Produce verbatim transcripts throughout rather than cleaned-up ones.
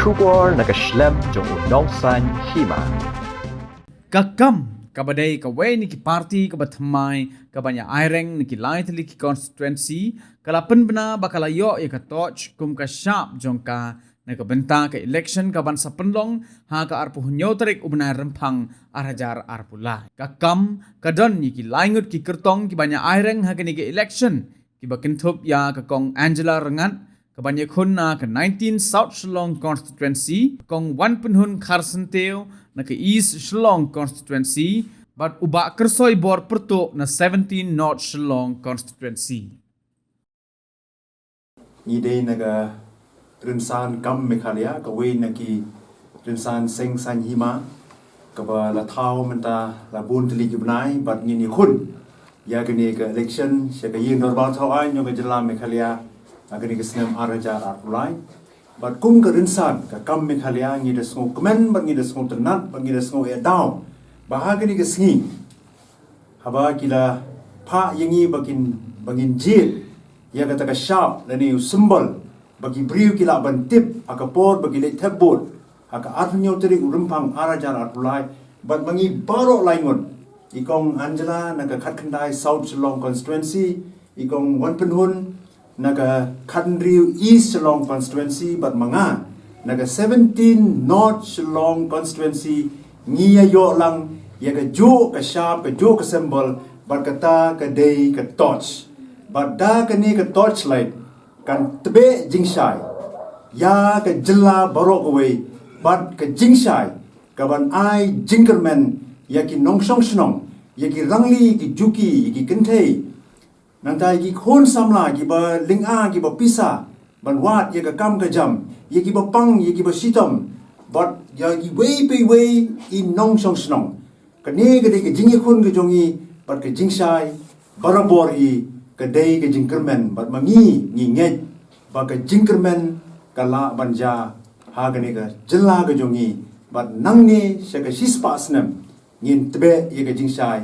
Khubor na ka shlem jong u Nongsaiñ Hima. Ka KAM, kaba dei kawei na ki party kaba thymmai kaban ïa aireng na ki lai tylli ki constituency, ka la pynbna ba ka la ïoh ïa ka torch kum ka shap jong ka na ka bynta ka election kaban sa pynlong ha ka arphew hynñiew tarik u bnai Rymphang ar hajar arphew lai. Ka KAM ka don ïa ki lai ngut ki kyrtong kiban ïa aireng ha kane ka election, kiba kynthup ïa ka Kong Angela Rangad, kaban ïakhun na ka nineteen South Shillong Constituency, Kong Wanpynhun Kharsyntiew na ka East Shillong Constituency, bad u Bah Kyrsoibor Pyrtuh na seventeen North Shillong Constituency. Ngi dei na ka rynsan KAM Meghalaya, kawei na ki rynsan seng saiñ hima, kaba la thaw mynta la bun tylli ki bnai, bad ngin ïakhun ïa kane ka election sha ka ïing dorbar thaw aiñ jong ka jylla Meghalaya ha kane ka snem ar hajar arphew lai. Bad kum ka rynsan ka KAM Meghalaya, ngi da sngewkmen bad ngi da sngewtynnat bad ngi da sngew ïa daw ba ha kane ka sngi, haba ki la phah ïa ngi ba kin, ba ngin jied ïa kata ka shap lane u symbol, ba ki briew ki lah ban tip ha ka por ba ki leit thep vote ha ka arphew hynñiew tarik u Rymphang ar hajar arphew lai, bad ma ngi baroh lai ngut, i Kong Angela na ka khatkhyndai South Shillong Constituency, i Kong Wanpynhun na ka khathynriew East Shillong Constituency, bad ma nga na ka seventeen North Shillong Constituency, ngi ïa ïoh lang ïa ka juh ka shap, ka juh ka symbol, bad kata ka dei ka torch. Bad da kane ka torchlight kan tbeh jingshai ïa ka jylla baroh kawei, bad ka jingshai kaban ai jingkyrmen ïa ki nongshong shnong, ïa ki rangli, ïa ki juki, ïa ki kynthei, nangta ïa ki khun samla, kiba lynga, kiba pisa ban wad ïa ka kam ka jam, ïa kiba pang, ïa kiba shitom, bad ïa kiwei pa iwei i nongshong shnong. Kane ka dei ka jingïakhun ka jong ngi, bad ka jingshai barabor hi ka dei ka jingkyrmen, bad ma ngi ngi ngeit ba ka jingkyrmen ka lah ban jia ha kane ka jylla ka jong ngi, bad nangne sha ka shispah snem ngin tbeh ïa ka jingshai.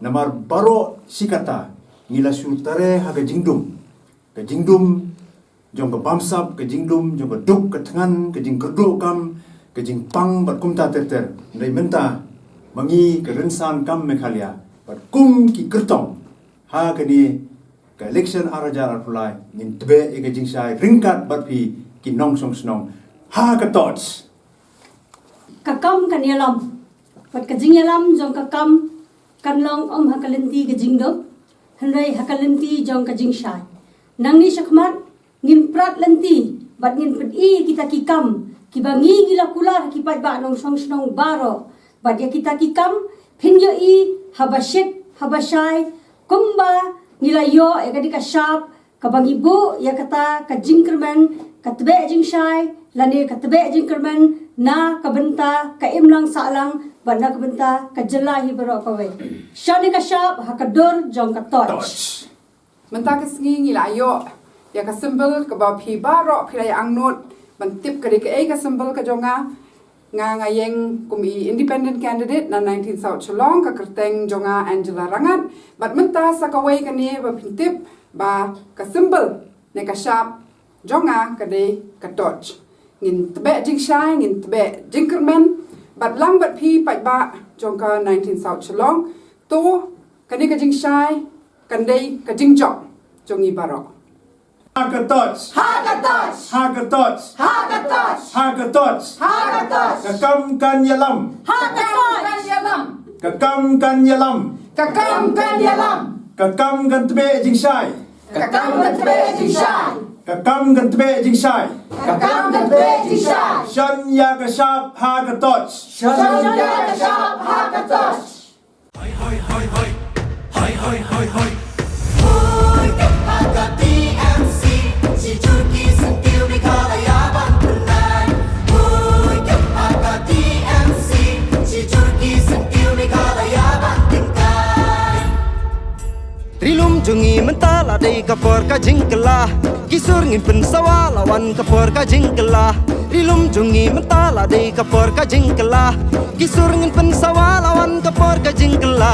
Namar baroh shi katta ngi la shu tare ha ka jingdum, ka jingdum jong ka bamsap, ka jingdum jong ka duk ka thngan, ka jingkyrduh kam, ka jingpang bad kumta ter ter. Hynrei mynta ma ngi ka rynsan KAM Meghalaya bad kum ki kyrtong ha kane ka election ar hajar arphew lai, ngin tbeh ïa ka jingshai ryngkat bad phi ki nongshong shnong ha ka torch. Ka kam kan ïalam, bad ka jingïalam jong ka kam kan long ym ha ka lynti ka jingduk, hynrei ha ka lynti jong ka jingshai. Nangne shakhmat ngin prat lynti bad ngin pyni kita ki kam kiba ngi ngi la kular ha ki paidbah nongshong shnong baroh. Bad ïa kita ki kam phin ïohi haba shit haba shai, kumba ngi la ïoh ïa ka dei ka shap kaba ngi buh ïa kata ka jingkyrmen, ka tbeh jingshai lane ka tbeh jingkyrmen na ka bynta ka imlang sahlang bad na ka bynta ka jylla hi baroh kawei. Shane ka shap ha ka dur jong ka torch. Mynta ka sngi ngi la ïoh ïa ka symbol kaba phi baroh phi la ïa angnud ban tip ka dei kaei ka symbol ka jong nga. Nga nga ïeng kum i independent candidate na nineteen South Shillong, ka kyrteng jong nga Angela Rangad. Bad mynta sa kawei kane ba phin tip ba ka symbol ne ka shap jong nga ka dei ka torch. Ngin tbeh jingshai, ngin tbeh jingkyrmen bad lang bad phi paidbah jong ka nineteen South Shillong. To kane ka jingshai kan dei ka jingjop jong ngi baroh. Ha ka torch. Ha ka torch. Ha ka torch. Ha ka torch. Ha ka torch. Ha ka torch. Ka kam kan ïalam. Ha ka torch. Ka kam kan ïalam. Ka kam kan ïalam. Ka kam kan ïalam. Ka kam kan tbeh jingshai. Ka kam kan tbeh jingshai. Ka kam kan tbeh jingshai. Ka kam kan tbeh jingshai. Shon ïa ka shap ha ka torch. Shon ïa ka shap ha ka torch. Hoi, hoi, hoi, hoi. Hoi, hoi, hoi, hoi. Hoi, ka pata T M C. Shi jur ki syntiew Meghalaya ban pynlait. Hoi, ka pata T M C. Shi jur ki syntiew Meghalaya ban pynlait. Ri lum jong ngi mynta la dei ka por ka jingkylla. Ki sur ngin pynsawa la wan ka por ka jingkylla. Ri lum jong ngi mynta la dei ka por ka jingkylla. Ki sur ngin pynsawa la wan ka por ka jingkylla.